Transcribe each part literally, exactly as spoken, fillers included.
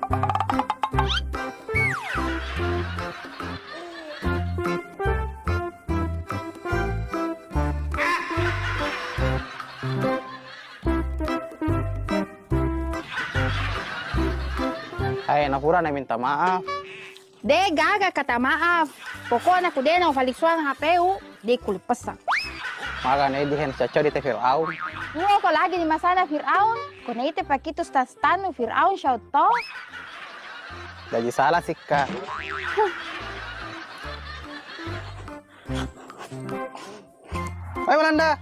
Hai, napura na minta maaf. De gaga kata maaf. Pokokna ku de na ufalisuang H P-u, de kuleppessang. Magana di hen cocok di te Fir'aun. Tuo ko lagi di masana Fir'aun, ko naite pakitu stan-stanu Fir'aun syauto. Jadi salah sikka. Ayo Belanda.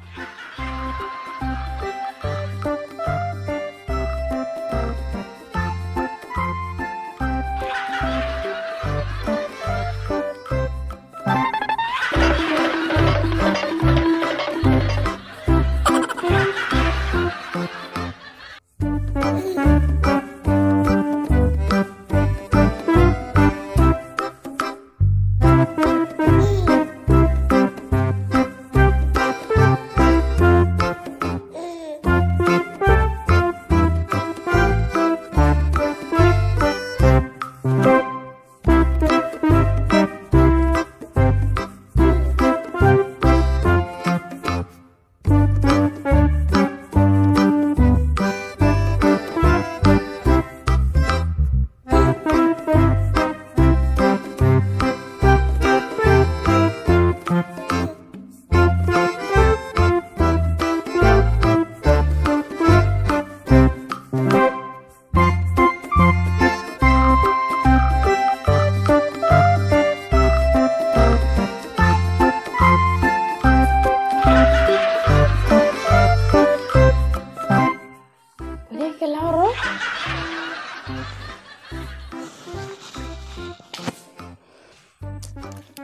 Boleh ke loro?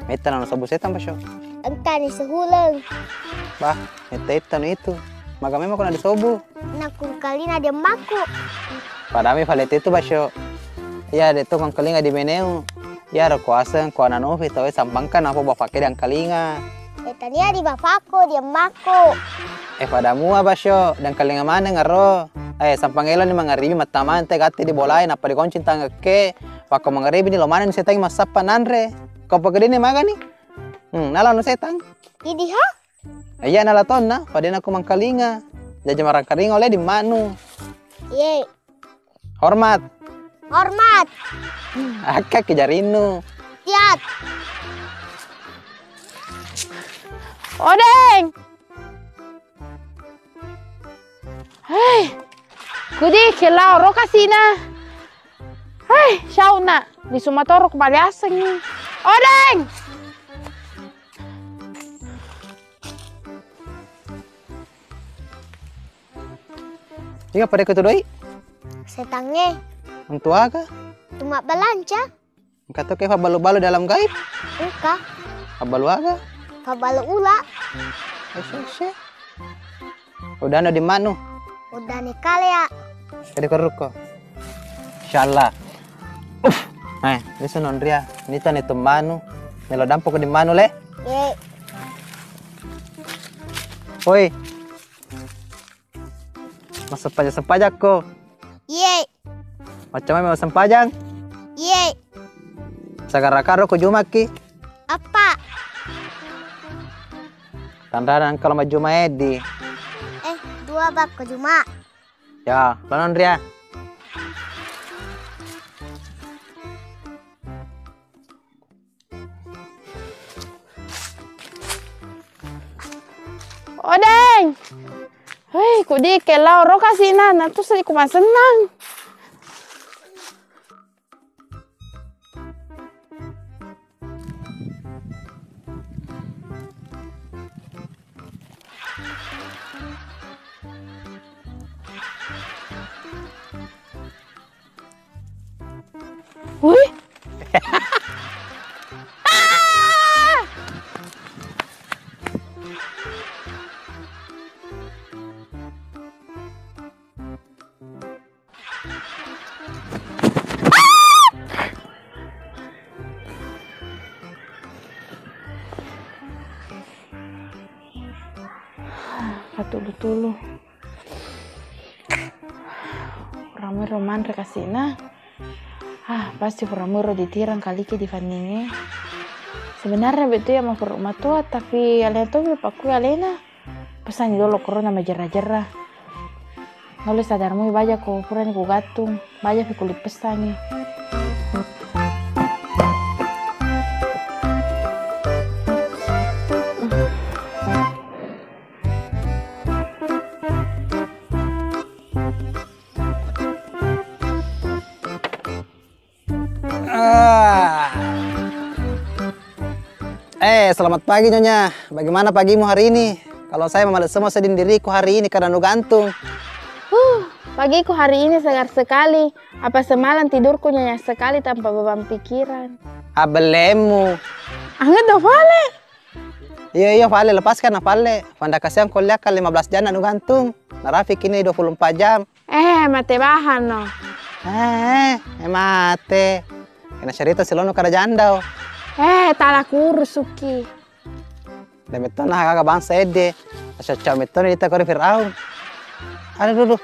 Metta na nasobu setang, Basyo. Engka ni sehuleng. Bah, metta etta nu itu. Maga memang ko na disobu? Nakkungkalinga di emmakku. Padami falete itu, Basyo. Iya, de to kungkalinga di beneu. Iya, ro kuaseng, ko ana Novi, tau sampangka napa bapake di angkalinga. Eh, tania di bapakku, di emmakku. Eh, pada mua, Basyo, di angkalinga maneng aro. Eh, sampang elo ni mangaribi mattamante gatti di bolai, nappa digoncing tangekke. Pakko mangaribi ni lo maneng ni setangi massappa nanre. Ko pegedini magani? Hmm, nalano setang? Idi ha? Iya, nala tonna, padena ko mangkalinga. Jaji marangkalinga oleh di manu. Ye. Hormat. Hormat. Akka ki jarinnu. Siap. Odeng. Hei, kudi ke lao ro kasina. Hei, syauna, di Sumatoro kembali aseng. Odeng. Iya, pada ke tu doi? Setangnge. Untuk aga? Cuma belanja. Engka to ke fabbalu-balu dalam gaib? Engka. Fabbalu aga? Fabbalu ula. Ese, ese. Udah no di manu? Udah ni kale ya. Kade kerukko. Insyaallah. Uff. Eh, bisa nonria. Ini tane tu manu. Melo dampo ke di manu le. Ye. Oi. Massempajang-sempajakko. Iye. Macam mana massempajang? Iye. Sagara karo ko jumaki? Appa. Tanrana engka lo majjuma eddi. Eh, dua bakko juma. Ya, lanon ria. Odeng! Hei, kudi ke lao ro kasina, na tu sedi ku masennang. Wih. Ah! Katulu-tulu. Ramai romanre kasina. Ah, pasti pura muro ditirang kaliki di fanninge. Sebenarnya betul ya mafuru matua, tapi alena tomi pakkui alena. Pesanni dolo korona majerra-jerra. Nolo sadar mui baja ko purani ku gattung, baja fi kuli pesangi. Ah. Eh, selamat pagi, Nyonya. Bagaimana pagimu hari ini? Kalau saya memeluk semua sedih diriku hari ini karena nu gantung. Huh, pagiku hari ini segar sekali. Apa semalam tidurku nyenyak sekali tanpa beban pikiran. Abelemu. Anget do fale. Iya, iya, fale, lepaskan na fale. Fanda kasiang kuliah kan lima belas jam na nu gantung. Narafi kini dua puluh empat jam. Eh, mate bahan no. Eh, eh, mate. Kena cerita silono kada jandau. Eh, tala kurusuki. Demittona aga bangsa edde. Cocok mittona dita kori Firaun. Aduh, duh, duh.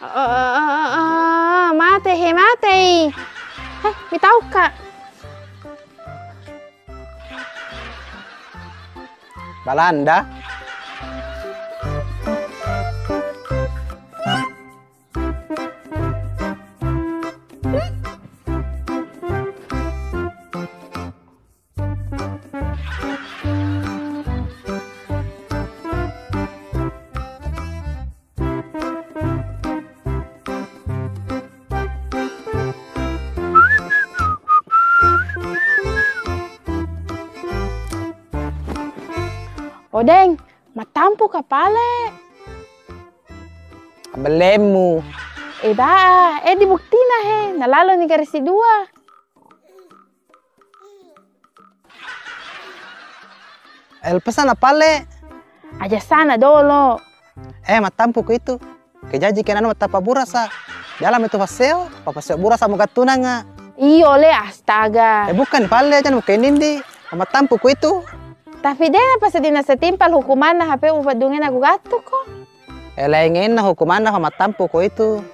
Oh, oh, oh, oh, oh, mate he, mate i. Heh, mitauka. Balanda. Odeng, mattampuka pale. Abellemmu. Eh, ba, eh, di buktina he, nalaloni garisi dua. Eh, lepasana pale. Aja sana dolo. Eh, mattampuku itu. Kejaji kenana mattappa burasa. Jalan itu paseo, apa paseo burasa mugattunanga. Iyo le, astaga. Eh, bukan pale aja, bukan nindi. Mattampuku itu. Tapi dena pasedina setimpal hukumanna H P mu paddungena ku gattuko. Eh, laingenna hukumanna fa mattampuku itu.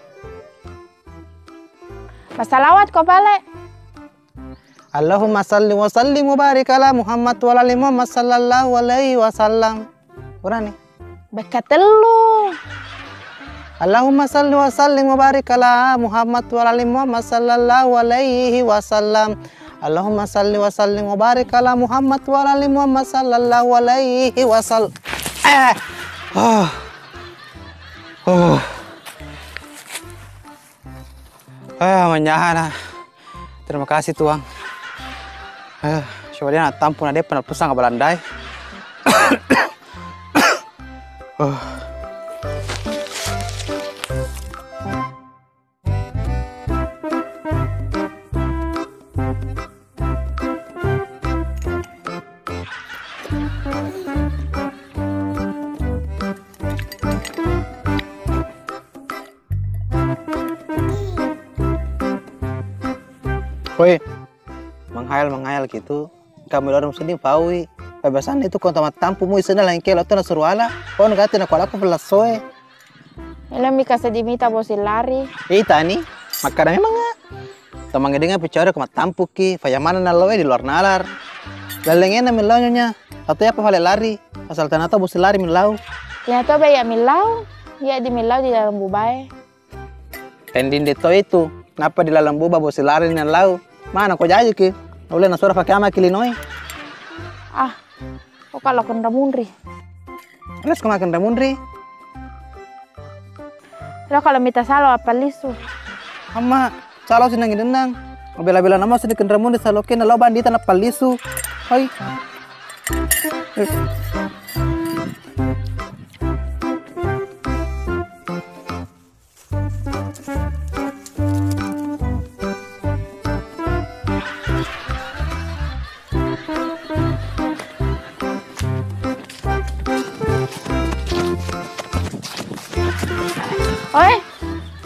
Masalawat ko pale. Allahumma salli wa sallim wa barik ala Muhammad wa ala ali Muhammad sallallahu alaihi wasallam. Urani. Bekka tellu. Allahumma salli wa sallim wa barik ala Muhammad wa ala ali Muhammad sallallahu alaihi wasallam. Allahumma salli wa sallim wa barik ala Muhammad wa ala ali Muhammad sallallahu alaihi wasallam. Eh. Oh. Oh. Ah, manyahana. Terima kasih, Tuang. Ah, coba dia nak tampung, ada pernah pusang balandai. Oh. Woi, menghayal-menghayal gitu. Kami lorong sini paui. Pembahasan itu kau tamat tampu mu isena lain kelo tu nasuruala. Kau nagati na kuala ku pelasoe. Elo mika seddi mita bosi lari. Ita ni, makkada memang, ah. Tomangedinga piccare ko mattampuki, fayamana nalloe di luar nalar. Lallengenna millau nyonya, atau apa fale lari, asal tanato bosi lari millau. Iya to baya millau, iya di millau di dalam bubae. Ending de to itu, napa di dalam buba bosi lari nallau. Mana ko jaji ki? Ule nasura fake ama ki linoi. Ah, Oka lo kenra munri. Terus ko makenra munri? Lo kalau mita salo apa lisu? Amma, salo sinang dennang. Bela-bela nama sini kenra munri salo kena lo bandi tanah palisu. Hai. Eh. Oe,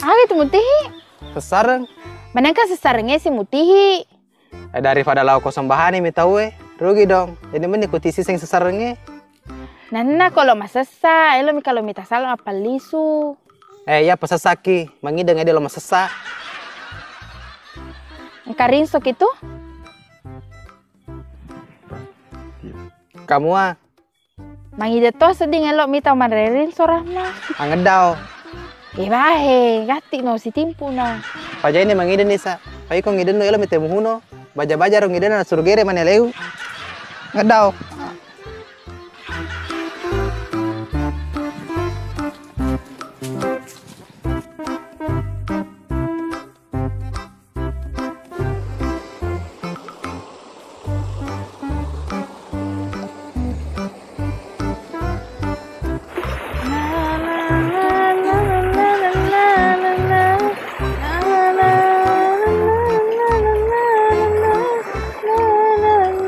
aga itu mutihi? Sessareng. Manengka sessarengnya si mutihi. Eh, daripada lao kosong bahani mi tau e, rugi dong. Jadi mending ku tisi seng sessareng e. Nanna kolo masessa, elo mi kalo mita salo mappallisu. Eh, iya, pasessaki. Mangideng ede lo masessa. Engka rinsoki tu? Kamua. Mangideng to sedding elo mita manre rinso, Rahma. Angeddao. Eh, bahe, gatti no sitimpu na. Pajaini mangideng nisa. Pai ko ngideng no elo mite muhuno. Baja-baja ro ngideng na surugere mane leu. Ngeddao.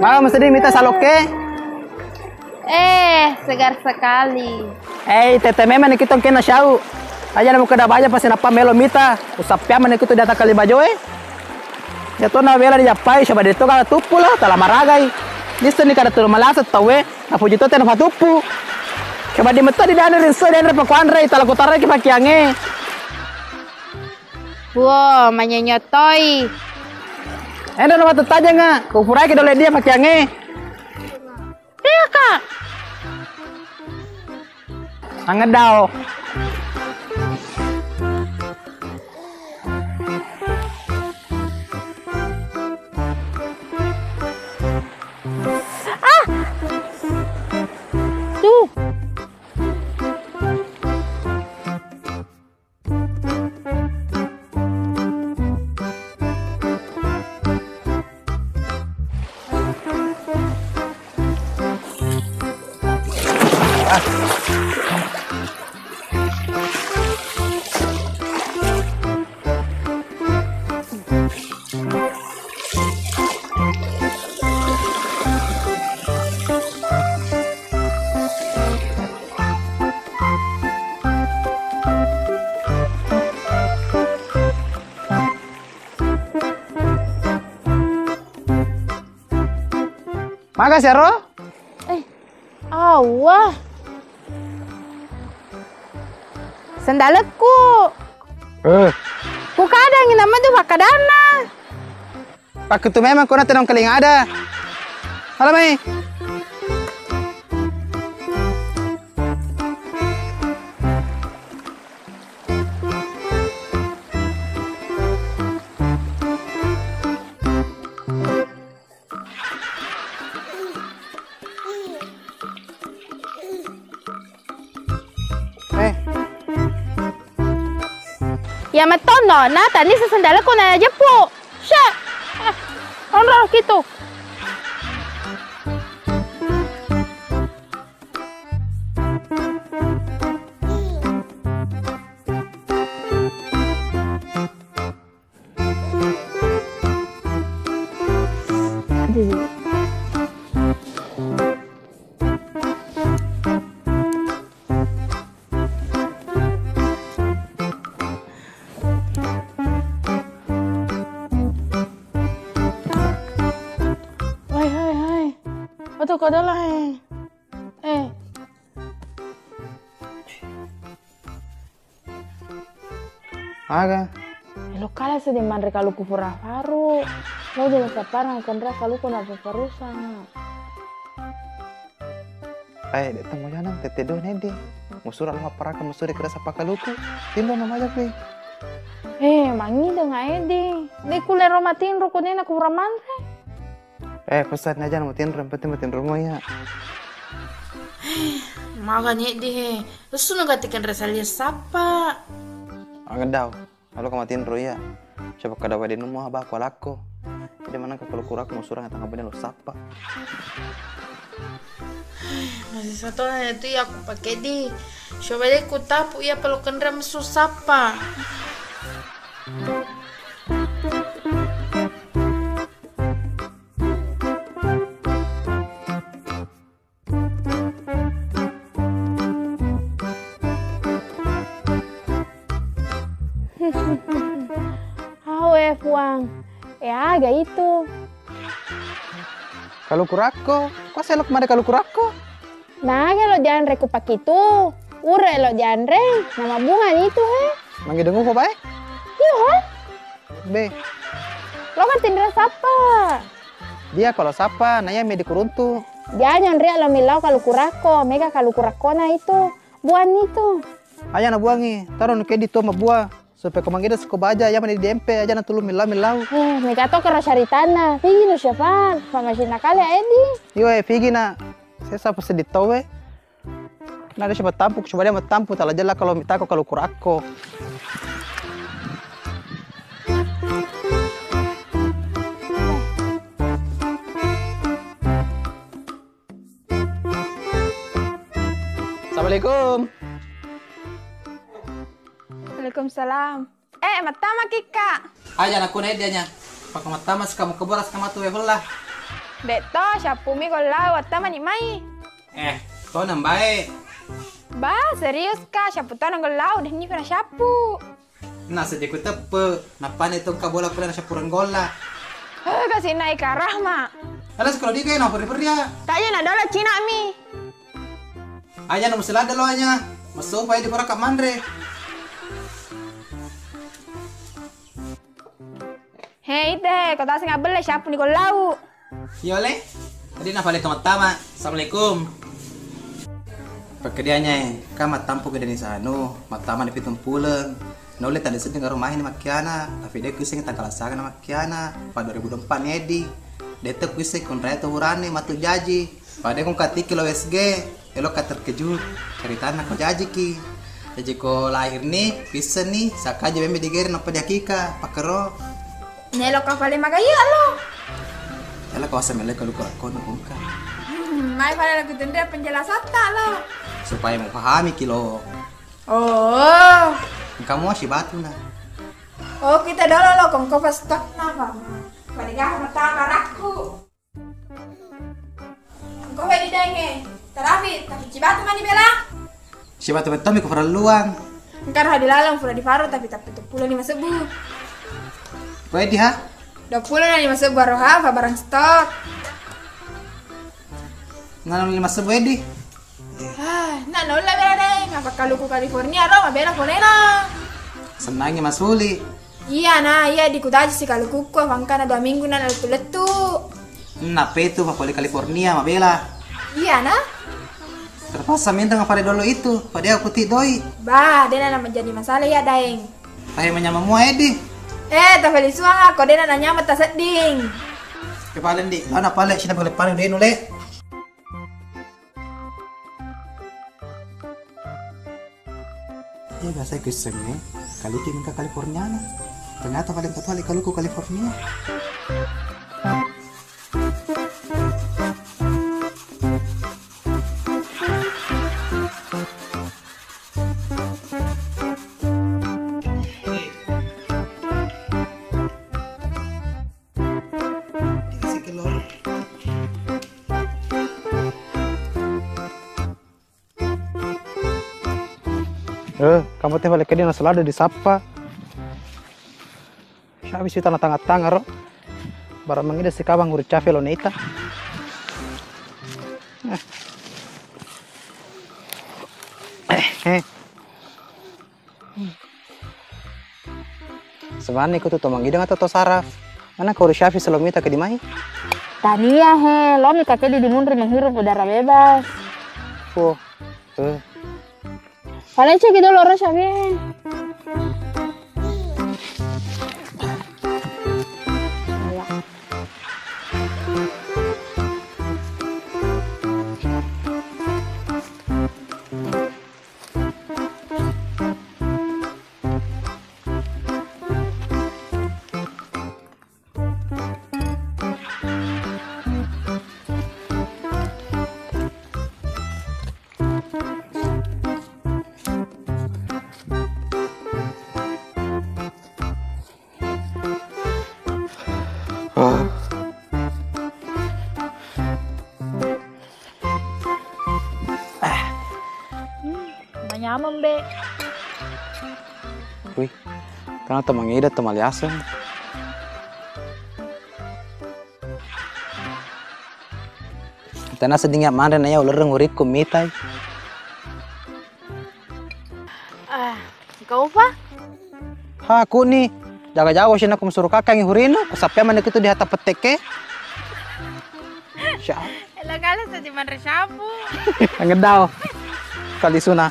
Mama mesti mita salokke. Eh, segar sekali. Eh, tete memang ni kita kena syau. Aja namu keda baja pasti napa melo mita. Usappiang mani kita di atas kali bajo, eh. Ya to na bela dijappai, coba de to kala tuppu lah, tala maragai. Disseng ni kada tulu malasa tauwe, napuji to tena patuppu. Coba di metta di dana rinso, dana pakuanre, tala kutarai ki pakiange. Wo, manyonyo toi. Enda no matu tajanga, kupurai ki dole dia pakiange. Iya, Kak. Angeddao. Ah! Duh. Makasih, Ro. Eh, awa. Sendalekku. Eh. Ku kadangi nama tu pakkadanna. Pakkutu memang kona tenong keling ada. Halo, Mei. Eh. Iya mettonno, na tani sesendaleku na jeppu. Sya. Ah, onro kitu. Hai, hai, hai. Atu kada lah, eh. Eh. Aga? Elo kala seddi manre kaluku fura faru. Lo dulu sapparang konra kaluku na farusa. Eh, de' tau mojana, tette dua neddi. Musura lo mapparaka musuri kerasa pakaluku. Tinro na maja kui. Eh, mangideng aedi. De' kulle ro matinro kunena kura manre. Eh, pesan aja mau tinro, yang penting mau tinro mo ya. Maga nyeddi he. Lessu no gatti kenre salia sappa. Aga dau. Alo ka matinro iya. Coba kada wae denno mua bako alakko. Jadi mana ka kalau kurang mau surang tangga benda lo sappa. Masih satu hal itu ya aku pakai di. Coba deh ku tapu iya pelo kenre mesu sappa. Hau e Fuang, e aga itu? Kaluku rakko, kua selok made kaluku rakko? Naga lo dianre ku pakitu? Ure lo dianre, nama bunga nitu he. Mangge dengu ko bae? Iyo he. Be. Lo kan tindra sapa? Dia kalau sapa, na iya me dikuruntu. Dia nyonria lo milau kalukurakko, mega kalukurakkona itu. Buanni tu. Aja na buangi, taro nuke di tua mabua. Supaya ko manggeda siko baja, iya mani diempe, aja na tulu millau-millau. Eh, mega to kero caritanna. Pigi no siapa? Pamasinna kale Edi. Iyo, eh, pigi na. Saya sapa sedih tau, eh. Na ada siapa tampu, coba dia mau tampu, tala jela kalau mitako kalau kurakko. Assalamualaikum. Waalaikumsalam. Eh, mattama kikka. Aja nakuna dia nya. Paka mattama sikamu kebora sikamatu wehella. Dek to, siappu mi gollau, wattama ni mai. Eh, to nambae. Ba, serius ka, siappu to nang gollau, deh ni kena siappu. Nasedding kuteppe, nappani tongka bola pura nasappureng golla. Eh, kasi naik ka Rahma. Ala sekolah diga na perri-perri ya. Tanya na dolo Cina mi. Aja na museladde lo aja. Massopa di pura ka manre. Hei te, kota sing abelle siappu ni gollau. Iyo le, tadi nafale to mattama. Assalamualaikum. Pakkedianya e, ka mattampu ke Deni Sanu, mattama ni pitung puleng. Naulle tadi sedding karo mahi ni makkiana, tapi de kuisseng tangkala sanga na makkiana, pa dua ribu dua puluh empat ni Edi. Dette kuisseng konrai to urane matu jaji. Pada ko katiki lo S G, elo ka terkejut. Caritanna ko jajiki. Jaji ko lahir ni, pisseng ni, sakaji bembe digere nappa diakika, pakkero. Nelo ka pale magaya lo. Ela kawasa mele kalu ko kono bongka. Hmm, mai pale lagu tende penjelasatta lo. Supaya mupahami ki lo. Oh. Engka mua sibatu na. Oh, kita dolo lo kongko pas stok na pa. Pada gak pertama rakku. Engka we didaeng e, tarafi, tapi cibatu mani bela. Cibatu mettomi ko parelluang. Engka roha dilaleng pura difaro tapi tappa tuppulo lima sebbu. Wedi ha? Dua puluh na lima sebbu roha, fa barang stok. Nanu lima sebbu wedi. Ah, na naulle bela deng, apa kaluku California ro, mabela ponena. Senangi masuli. Iya na, iya dikutaji si kalukukku, fangkana dua minggu na lettu-lettu. Nappa itu mapole California mabela. Iya na. Terpaksa menteng apa dolo itu, pada aku ti doi. Bah, dena na menjadi masalah ya daeng. Tahe menyama mua edi. Eh, tafeli suang ako dena na nyama tasedding. Ke paling di, lana pale sina pale pale denu le. Iya biasa ku issengnge, kaliki mengka Californiana. Ternyata paling ketua kaluku California. Dikasih ke loro. Eh, kamu teh balik ke dia nasalada disappa. Siapa sih tanah tangga-tangga ro? Barang mengida si kawang urut cafe lo neta. Eh. Eh, eh. Sebenarnya ikut tuh manggidang atau to saraf? Mana kau Syafi selalu minta ke di mai? Tania he, lo mi kakek di munri menghirup udara bebas. Oh, eh. Paling cek gitu lo Syafi. Ah. Hmm, manyameng, Be. Wih, kan atau mangida atau maliaseng. Tena sedding ya manre na ya ulereng urikku mitai. Aku ni jaga-jaga sih, aku musuru kakang hurinu, ku sappia mana itu di hatta petteke. Sya. Elo kale saja manre syabu. Ngedau. Kali suna.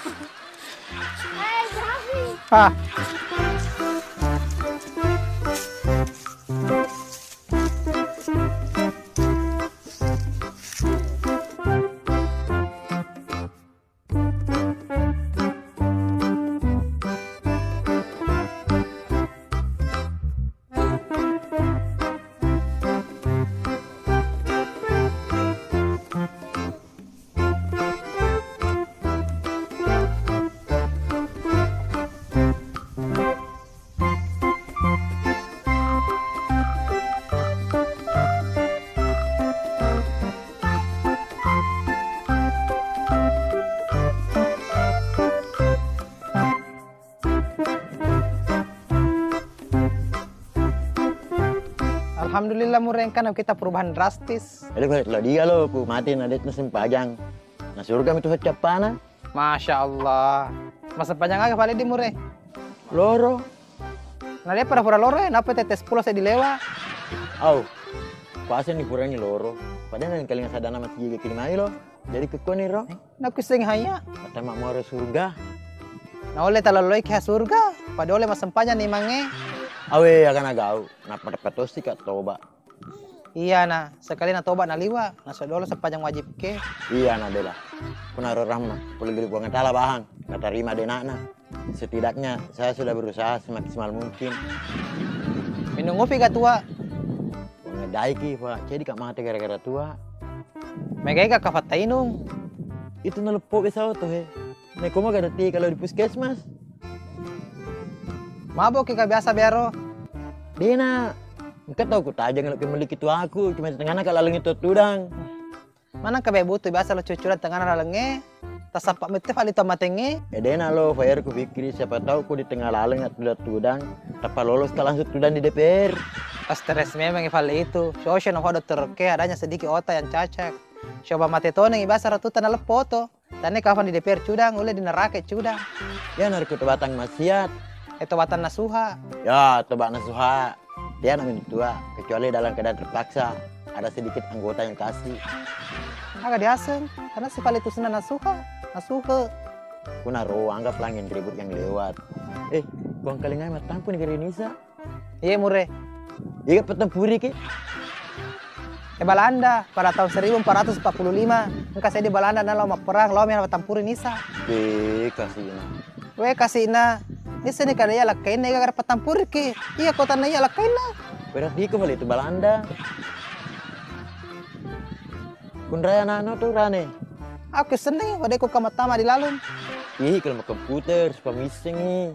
Ah. Alhamdulillah, Mure, engkana kita perubahan drastis. Ele balik lo dia lo, ku mati na det na sempajang. Na surga mi tu cappana. Masya Allah. Massempajang aga pale di, Mure? Loro. Na dia pura-pura loro, eh, napa tetes pulo saya dilewa. Au. Kuasa ni purani loro. Padahal na kalinga sadana mati giga kini mai lo. Jadi kekoni ro. Naku seng haya. Mata mak moro surga. Na oleh talalloi ke surga. Pada oleh massempajang ni mange. Awe, aga na gau. Napa dapat tosi ka toba. Iya na, sekali na toba na liwa, na sodolo sempajang wajib ke. Iya na bela. Kunaro ramma, pole gili Puang Taala bahang, na tarima denakna. Setidaknya saya sudah berusaha semaksimal mungkin. Minum ngopi ga tua? Mengedaiki, Pak. Jadi kak mate gara-gara tua. Megai ka kafatta inung. Itu naleppo ke sawo to he. Neko maga dati kalau di puskesmas. Mabok ki ka biasa biaro. Dena. Engka tau ku tajang lo ke meliki tuaku, cuma tengana ka laleng itu tudang. Maneng ka be butu biasa lo cucuran tengana lalengnge, tasappa mette fali to matengnge. Edena lo, Fair, ku pikiri siapa tahu ku di tengah laleng tudang-tudang, tappa lolos ka langsung tudang di D P R. Stres memang fale itu. Sosya no dokter ke adanya sedikit otak yang cacat. Coba mate toneng biasa ratuta na leppo to. Tanne kafang di D P R cudang, ulle di neraka cudang. Ya narekko to batang maksiat. Eto batang nasuha. Ya, toba nasuha. Dia namanya tua, kecuali dalam keadaan terpaksa ada sedikit anggota yang kasih. Aga diaseng, karena sifat itu senang nasuha, nasuhe. Kunaro anggap langin ribut yang lewat. Eh, kuang kalingai mattampu negeri Indonesia. Iye, Mure. Iga pettampuri ki? Eh, Balanda pada tahun seribu empat ratus empat puluh lima, engka seddi Balanda nalo mapperang, lao mena pettampuri Nisa. Eh, kasina. We, kasina. Nisa ni kada iya lakkainna, iga gara pettampuri ki? Iya, kota na iya lakkainna. Berarti iko balik itu Balanda. Kunraya nano tu rane. Aku seneng, wadeko kamatama di lalung. Ih, kalau komputer, suka missengi.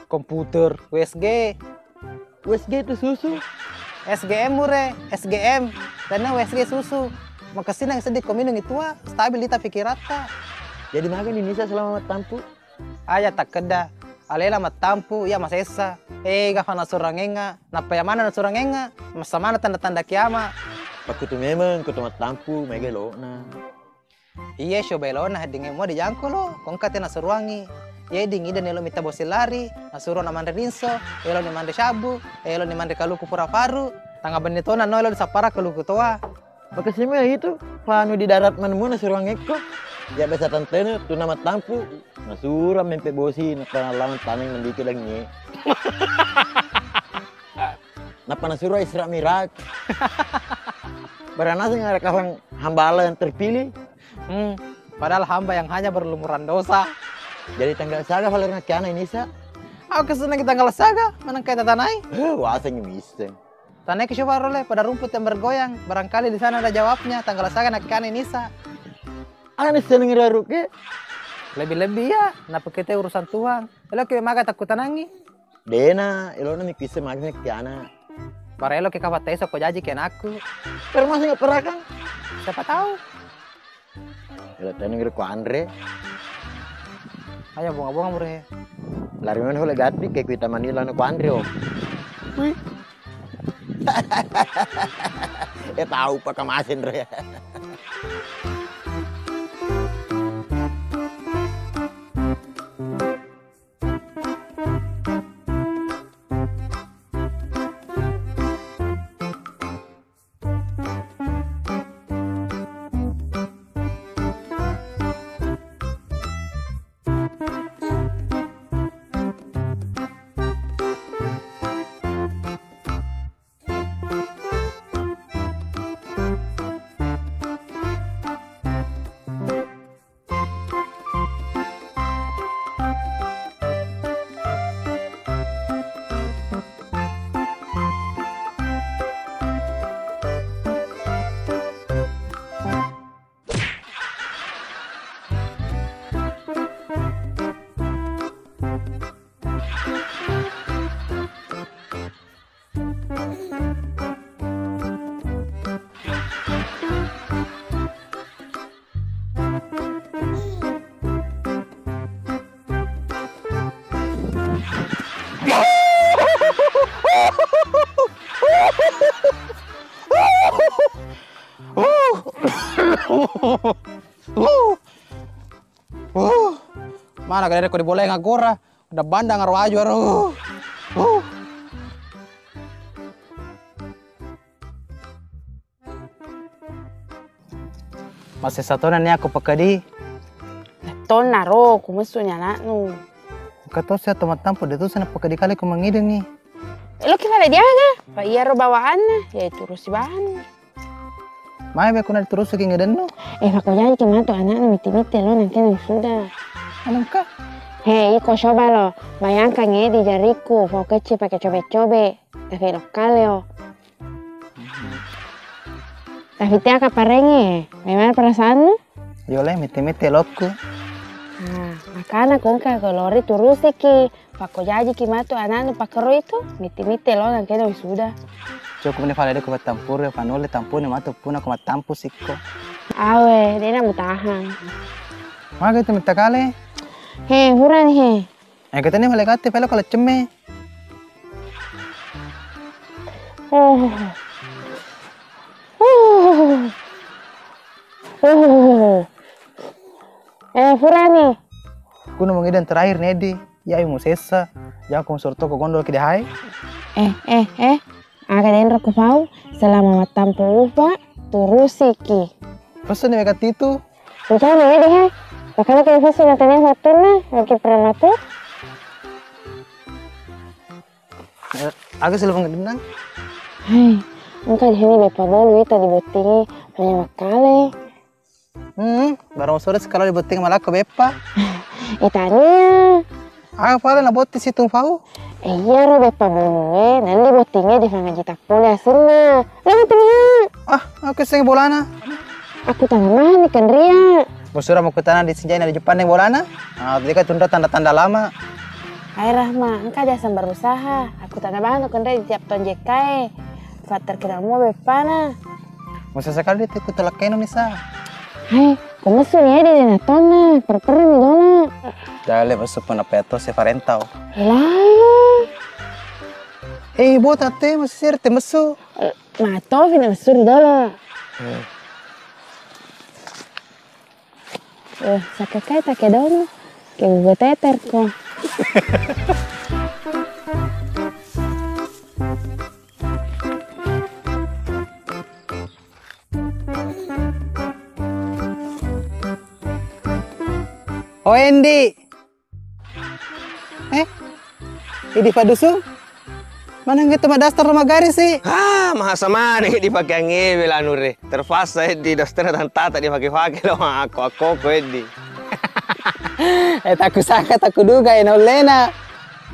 Komputer, U S G. U S G itu susu. S G M, Mure, S G M. Karena U S G susu. Makasina seddi ko minung itua, stabil ita pikiratta. Jadi maga ni Nisa selama mattampu? Aja takkedda, alela mattampu, iya masessa. Eh, gafa nasurangenga, nappa iya mana nasurangenga, massa mana tanda-tanda kiama. Pakkutu memeng, kutu mattampu, mega elona. Iye, sio baelona heddingnge mua dijangko lo, ko engka te nasuruangngi. Iye, ding ida nelo mita bosi lari, nasuro na manre rinso, elo ni manre syabu, elo ni manre kaluku pura faru, tanga benni tona no elo disappara kaluku toa. Makasima itu, panu di darat manemu nasuruang ekko. Ya biasa tantene, tuna mattampu, nasuro mempe bosi, nappa nalawang taneng mendiki dangi. Nappa nasuro Isra Miraj. Barana sing ada kafang hamba Allah yang terpilih. Hmm, padahal hamba yang hanya berlumuran dosa. Jadi tanggal saga faler nakiana Inisa. Aku kesenangan tanggal saga, maneng kaita tanai. Eh, wasa ngi miseng. Tanai ke coba role pada rumput yang bergoyang, barangkali di sana ada jawabnya, tanggal saga nakiana Inisa. Ane seneng raruke. Lebih-lebih ya, nappa kita urusan Tuhan. Elo ke maga takkutanangi. Dena, elona mi pisse magi kiana. Barelo ke kafatta iso ko jaji ke anakku. Termasuk perakang. Siapa tahu? Elo teneng ro ko anre. Ayo bunga-bunga mure. Lari mana hole gati ke kuita manila no ko anre o. Wih. Eh, tahu pa kamasin re. Uh. Uh. Mana gede ko dibolai ngagora. Udah bandang aro aju aro. Uh. Masessa tona ni aku pekedi. Tonna ro, ku messu ni anaknu. Engka to sia to mattampu de tu sana pekedi kale ku mangidengi. Eloki fale diaga, pa iyaro bawaanna, ya turusi bahan. Mai be kuna diturusuki ngedennu. Eh, fako jaji ki matu anaknu miti-miti lo nangkena wisuda. Anengka? He, iko coba lo, bayangkan edi jariku, fau kecci pake cobe-cobe, tafelo kale o. Tapi tea kaparengnge, memang perasaanmu? Yole, miti-miti lokku. Nah, makana ko engka ko lori turusiki, pakko jajiki matu anaknu pakero itu, miti-miti lo nangkena wisuda. Cukup ni fale de ku pattampuru, fanulle tampuni matu puna ko mattampu sikko. Awe, dena mutahang. Maga itu mita kale? He, furani he. Eh, katanya fale kate, fale kale cemme. Oh. Oh. Oh. Eh, furani. Aku nemu ngideng terakhir, Nedi. Ya, imu sesa. Jangan kau suruh toko gondol ki deh, hai. Eh, eh, eh. Aga denro ku fau, selama mattampu upa, turusiki. Pesu ni mega titu. Misalnya ya deh, makanya kita pesu na tanya waktunna, lagi prematur. Eh, aga sih lo pengen denang? Hei, engka di sini beppa bolu ita di bottingi, hanya makkale. Hmm, barang sore sekali di botting malakko beppa. Eh, tania. Aga pale na botti situng fau? Eh, iya ro beppa bolu e, nanti bottingi di fangaji tappole asenna. Lalu tania. Ah, aku sing bolana. Aku tanya mana kan ria. Musura mau kutana di sinjai na di Jepang bolana. Ah, tadi kan tunda tanda-tanda lama. Hai Rahma, engka jasa berusaha. Aku tanda banget kan ria di tiap tahun J K e. Fatter kira mau beppana. Musa sekali dia ikut telekeno nisa. Hai, ko messu ni ede na tonna, perperri mi dolo. Dale messu puna peto se parentau. Elai. Eh, bota te messu sir te messu. Mato fina messu ri dolo. Eh, sakkakai take dolo. Ke gue teter ko. O Endi. Eh? Idi Pak Dusung? Mana nggak tempat daster rumah garis sih? Ah, mahasa mana di pakai angin bela nure. Terpaksa di daster tantata di pakai pakai lo aku aku ko di. Eh, taku sangka taku duga ya naulena.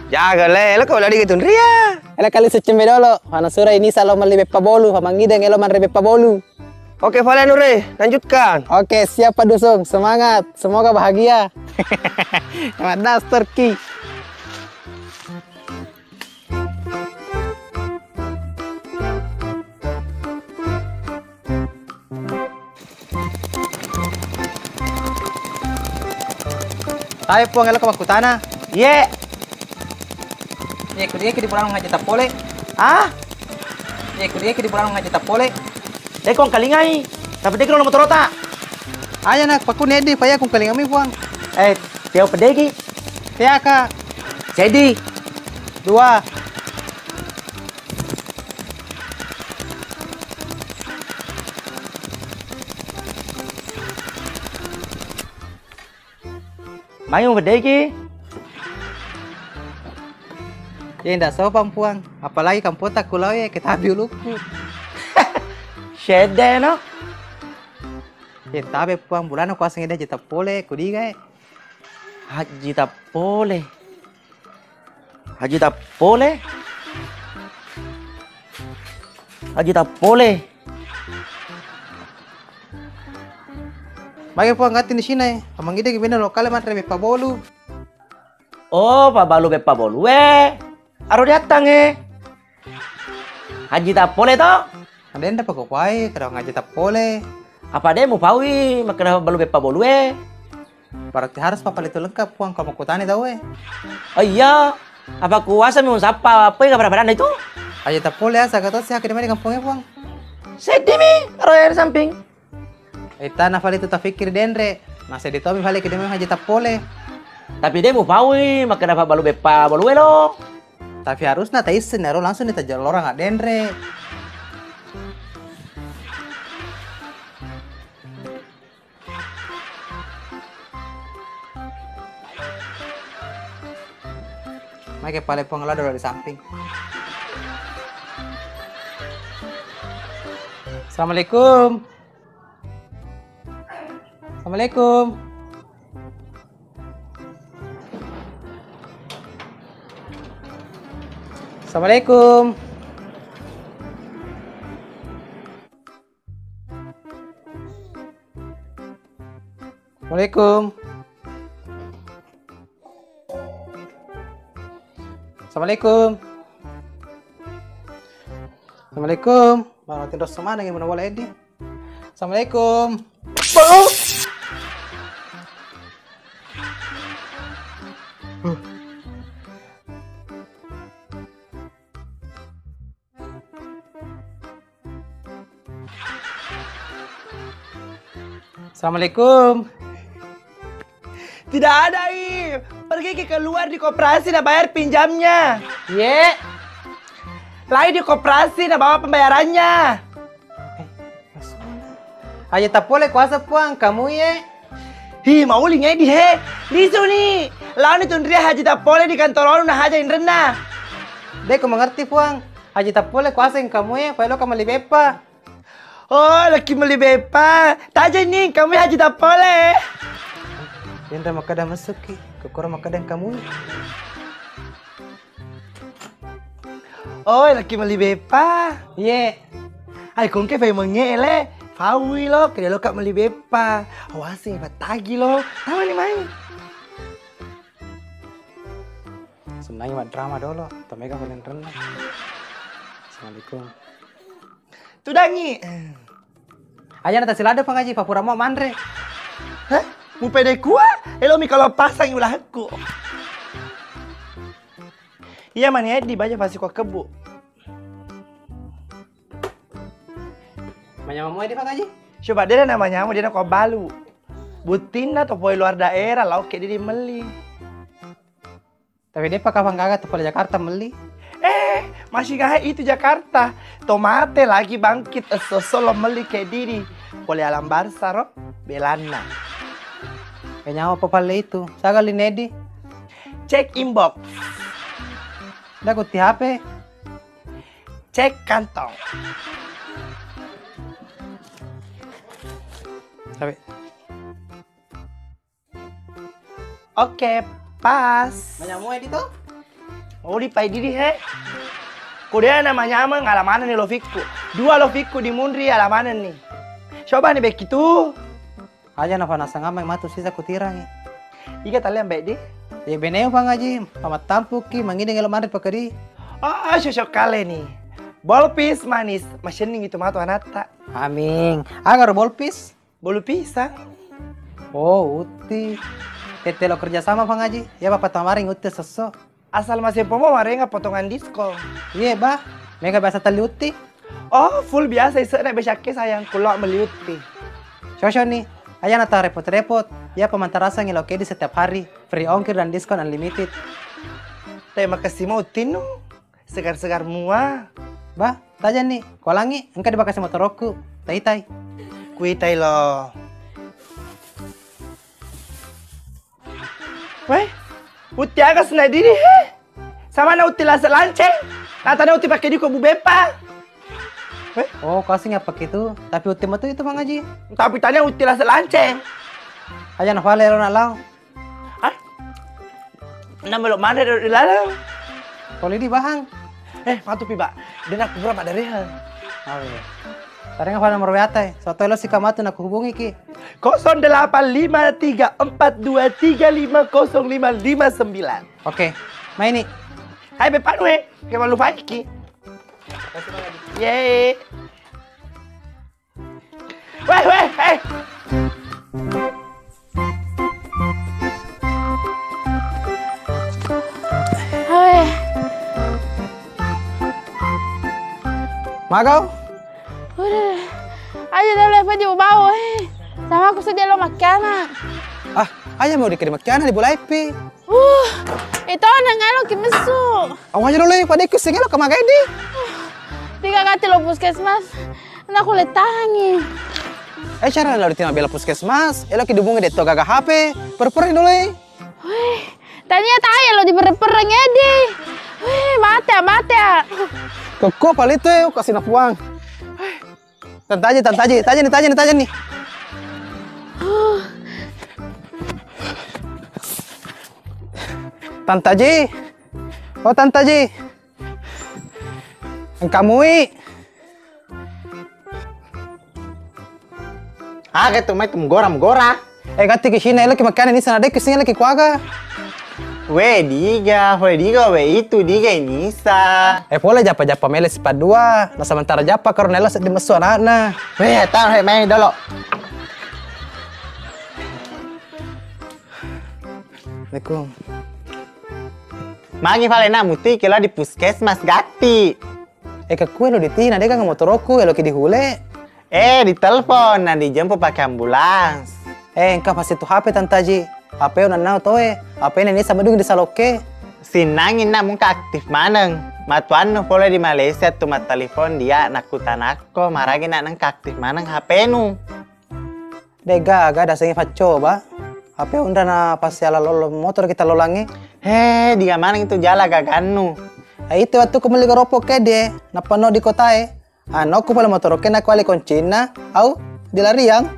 Jaga le, lo kau lari gitu ria. Ela kali secembe dolo, mana sura ini salo meli beppa bolu, pamangideng elo manre beppa bolu. Oke, Valen Nure, lanjutkan. Oke, siap Pak Dusung. Semangat. Semoga bahagia. Hemat daster ki. Tabe Puang, elo ko makkutana. Iye. Iye, kudiaki di pulang ngaji tappole. Ah? Iye, kudiaki di pulang ngaji tappole. Deko kalingai. Tapi deko nomor torota. Aja nak paku nedi paya ku kalingami Puang. Eh, teo pedegi. Teaka. Sedi. Dua. Mai mubedeki. Ye, ndak sopan Puang, apalagi kampota kulau ye, ketabi ulukku. Sedde no. Ye, tabe Puang, bulana kuaseng ede jita pole, kudiga e. Haji tappole. Haji tappole. Haji tappole. Magi Puang gatti di sini, amang ide gimana lokale manre beppa bolu. Oh, pabalu beppa bolu e. Aro diattang e. Haji tappole to? Adenda pakokuai, kada ngaji tappole. Apa de mupaui makkeda balu beppa bolue? Berarti harus papaletu lengkap Puang kalau makkutani tau e. Oh iya, apa kuasa mi sappa apa ega pada-pada itu? Aja tappole asa kata si hakki di kampung e Puang. Sedih mi, ro air samping. Ettana fale tu tafikkiri denre, naseddi tomi fale kedemeng haji tappole. Tapi de mupaui makkeda pabbalu beppa balu elo. Tapi harusna taisseng ero langsung ni tajallorang addenre. Mai ke pale Puang Allah dolo di samping. Assalamualaikum. Assalamualaikum. Assalamualaikum. Assalamualaikum. Assalamualaikum. Assalamualaikum. Bang, tinro semana ngi mana bola Edi? Assalamualaikum. Assalamualaikum. Tidak ada, I. Pergi ke keluar di koperasi na bayar pinjamnya. Ye. Lai di koperasi na bawa pembayarannya. Eh, masuk. Haji tappole kuasa Puang, kamu ye. Hi, mauling Edi he. Lisu ni. Laoni tunria haji tappole di kantor onu na haja inrenna. Deko mengerti Puang. Haji tappole kuasa yang kamu ye, paelo ka meli beppa. Oh, laki meli beppa. Taja ni, kamu haji tappole. Inre makkeda messuki, kokoro makkeda kamu. Oh, laki meli beppa. Iye. Ai kongke fai mongnge ele. Faui lo, kede lo ka meli beppa. Awasi pattagi lo. Tawa ni mai. Senangi maddrama dolo, tomega paling renna. Assalamualaikum. Tudangi. Aja na tasilada Puang Haji, papura mo manre. Hah? Mupede kua? Elo mi kalau pasang ulahku. Iya mani Edi baja pasti kua kebbu. Manyameng mua Edi Puang Haji? Coba dena manyameng dena kua balu. Buttinna to pole luar daerah lao ke didi melli. Tapi depa kapang gaga tu pole Jakarta melli. Eh, masih gahe itu Jakarta. Tomate lagi bangkit esso-esso lo melli ke didi. Pole alam barsa ro, belanna. Kenyawa apa palle itu? Sagali Nedi. Cek inbox. Dah kuti H P. Cek kantong. Tapi Oke, pas. Manyameng Edi to? Oh, di pai didi he. Kudea na manyameng alamaneng ni lofikku. Dua lofikku di munri alamaneng ni. Coba ni bekki tu. Aja na panasang amai matu sisa kutirangi. Iga tali ambe di? Ye beneu Puang Haji, pamattampuki mangideng elo manre pakedi. Oh, cocok kale ni. Bolpis manis, masenning itu matu anatta. Aming. Aga ro bolpis? Bolu pisang. Oh, utti. Tette lo kerja sama Puang Haji. Ya Bapak tamaring utti sesso. Asal masih pomo marenga potongan diskon. Iye, Bah. Mega biasa tali utti. Oh, full biasa ise'na becakke sayang kulo meli utti. Cocok ni. Aja na ta repot-repot. Ya pemantarasangi lo kedi setiap hari. Free ongkir dan diskon unlimited. Terima kasih mau uttinu. Segar-segar mua. Bah, tajanni, kualangi, engka dibakasi motorokku. Taitai. Kuitai lo. Weh, utti aga senna didi he? Sama na utti lase lanceng. Natana utti pakai diko bu bepa. Weh, oh, kasing apa gitu? Tapi utti metu itu Mang Haji. Tapi tanya utti lase lanceng. Aja na fale lo nak lao. Hah? Namelo manre ri laleng. Pole di bahang. Eh, matu pi, Pak. Dena kubura Pak Darehang. Oh iya. Tareng apa nomor W A ta? Soto elo sika matu naku hubungi ki. Kosong delapan lima tiga empat dua tiga lima kosong lima lima sembilan. Oke, maini. Hai Bepanu eh, ke malu faiki. Yeay. Weh, weh, eh. Weh. Magau? Udah. Aja deh, lepas jauh bau, eh. Sama aku sedih lo makkiana. Ah, aja mau dikirim makkiana di bola ipi. Uh, itu nang elo ki messu. Awaja dolo, pada ikut sing elo ke magai di. Tiga kali lo puskesmas. Nah, aku le tahangi. Eh, cara lo ditima bela puskesmas. Elo ki dubungi detto gaga H P. Perperi dolo. Weh, tania tae lo dipereng-pereng edi. Weh, mate, mate. Koko palitu, eh, kasih napuang. Tantaji, tantaji, taji nih, taji nih, taji nih. Tantaji. Oh, tantaji. Engkamui. Aga tu mai tu mugora-mugora. Eh, gatti ki sini, elo ki makkana Nisa, nadeki sini, elo ki kuaga. We diga, we diga, we itu diga Nisa. Eh, pole jappa-jappa mele sipadua, na sementara jappa karo nelo seddi messu anakna. We, tau he mai dolo. Assalamualaikum. Magi pale na muti kela di puskesmas gatti. Eh, kekue lo ditina, dega motoroku, elo ki dihule. Eh, ditelepon, na dijemput pakai ambulans. Eh, engka pasti tu H P tantaji. H P onannau toe. H P ini sama dudung di saloke. Sinnangin na mungka aktif maneng. Matuannu pole di Malaysia tu mattelepon dia nakkutanakko, maragi na nengka aktif maneng H P-nu. Degaga dasengi faccoba. H P onra na pasti ala lolo motor kita lolangi. He, diga maneng itu jala gagannu. Eh, itu waktu ku melli goropo ke die, nappa no di kotae. Anokku pole motorokke nakuali koncinna, au dilariang.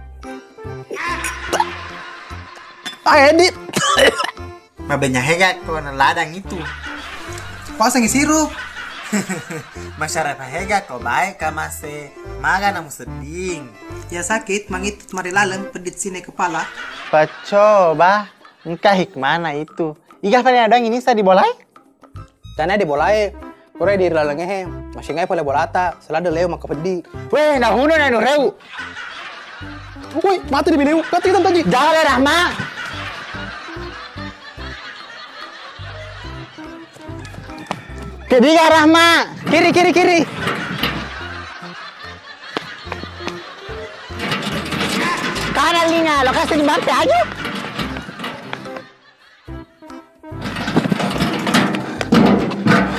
Ae di. Mabenya hega ko na ladang itu. Pasangi sirup. Masyarakat hega ko baik ka mase maga na musedding. Ya sakit mangitu mari laleng pedit sini kepala. Pacoba, engka hikmana itu. Iga pada adang ini sa dibolai? Tania di bolae, pura di lalengnge he, masingai pole bolata, selada leo makkapeddi. Weh, nahuno na nureu. Woi, mati di bineu, kati kita tadi. Jale Rahma. Kediga Rahma. Kiri, kiri, kiri. Kanan lina, lokasi di mati aja.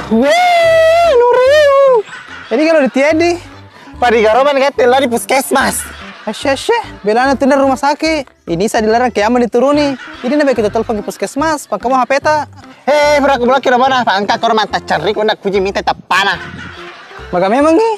Weh, nureu. Jadi kalau di tiedi. Parigaroban kette lo di puskesmas. Asye, asye, belana tunda rumah sakit. Ini sa dilarang kiamat dituruni. Ini nabe kita telepon ke puskesmas, pangkamu H P ta. Hei, pura ku bloki romona, pangka koro mata cerri, kunda kuji mita tappana. Maka memang nih.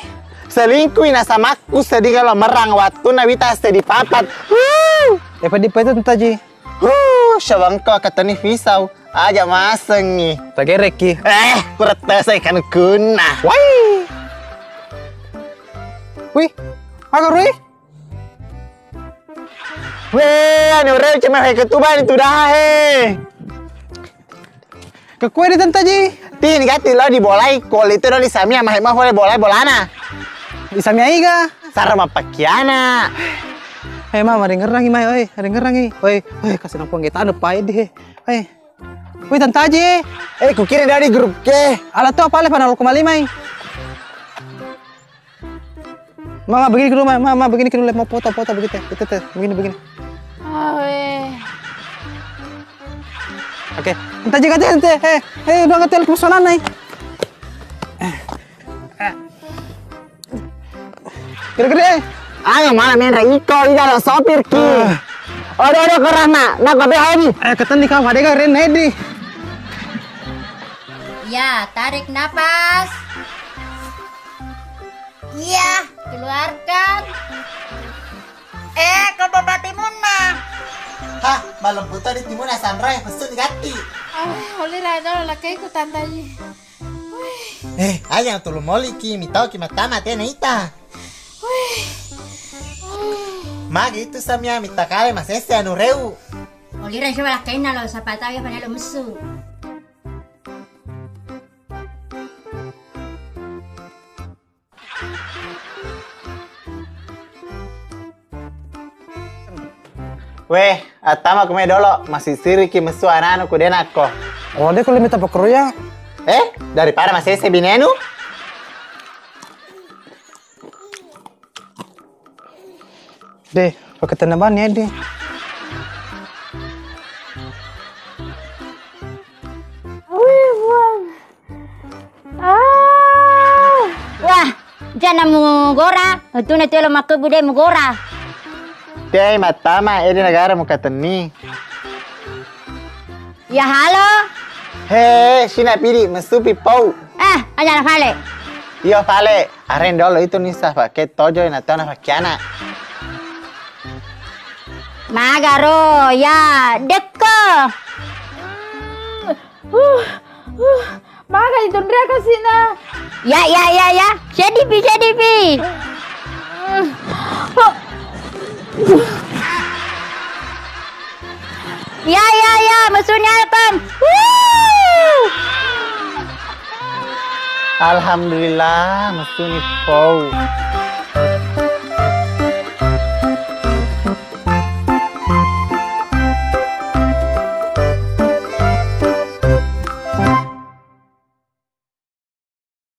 Selingkuh ina samakku sedih kalau merang waktu na wita sedih papat. Wuh. Eh, pedi petu tentaji. Huh, syabangka katani pisau. Aja masengi. Tagerekki. Eh, kuretta sai kan kunna. Wai. Wih, aga Rui? Weh, anu Rui cuma hai ketuban itu dah he. Kekue di tentaji. Ti ni gati lo di bolai, kol itu lo di Samia, mah mau bolai bolana. Di Samia iga. Sara mappakiana. Eh, mama, ringerangi mai, oi, ringerangi. Oi, oi, kasih nampung kita anu pai di he. Oi. Wih, tantaji. Eh, kukira dari grup ke. Ala to pale panal kumali mai. Mama, begini ke rumah, mama, begini ke rumah, mau foto, foto begitu, itu tuh, begini, begini. Awe. Oke, entar juga deh, ente, eh, eh, udah ngetel personal nih. Gede-gede. Ayo malah main iko, ini ada sopir ki. Ah. Odo odo ke Rahma, nak kopi hari. Ayo ketemu kau, ada gak Ren Edi? Ya, tarik napas. Iya, keluarkan. Eh, kau bawa timunna. Hah, malam putar di timunna Sandra yang pesen ganti. Ah, oli rado lakai ku tantai. Eh, ayang tulu moliki, mitau ki matama tena ita. Magi itu Samia mita kale masese anu reu. Olira coba lakkainna lo, sapa tau ya panelo messu. Weh, attama kumai dolo, masisiriki messu ananu ku denakko. Oh, de kulle mita pekkeruya. Eh, daripada masese binenu? De, Pakatenna bani, Edi. Wih, buang. Ah. Wah, jana mugora, tuna tuelo makkebbu de mugora. Tei mattama, Edi, negara mukatenni. Ya, halo. He, sina pidi, mesupi pau. Eh, aja na fale. Iyo, fale. Areng dolo itu nisa pakai tojo na tona pakiana. Magaro, ya, dekko. Hmm, uh, uh, maga itu nria kasina. Ya, ya, ya, ya. Sedipi, sedipi. Hmm, oh. Ya, ya, ya, mesuni alkom. Wuh. Alhamdulillah, mesuni pau.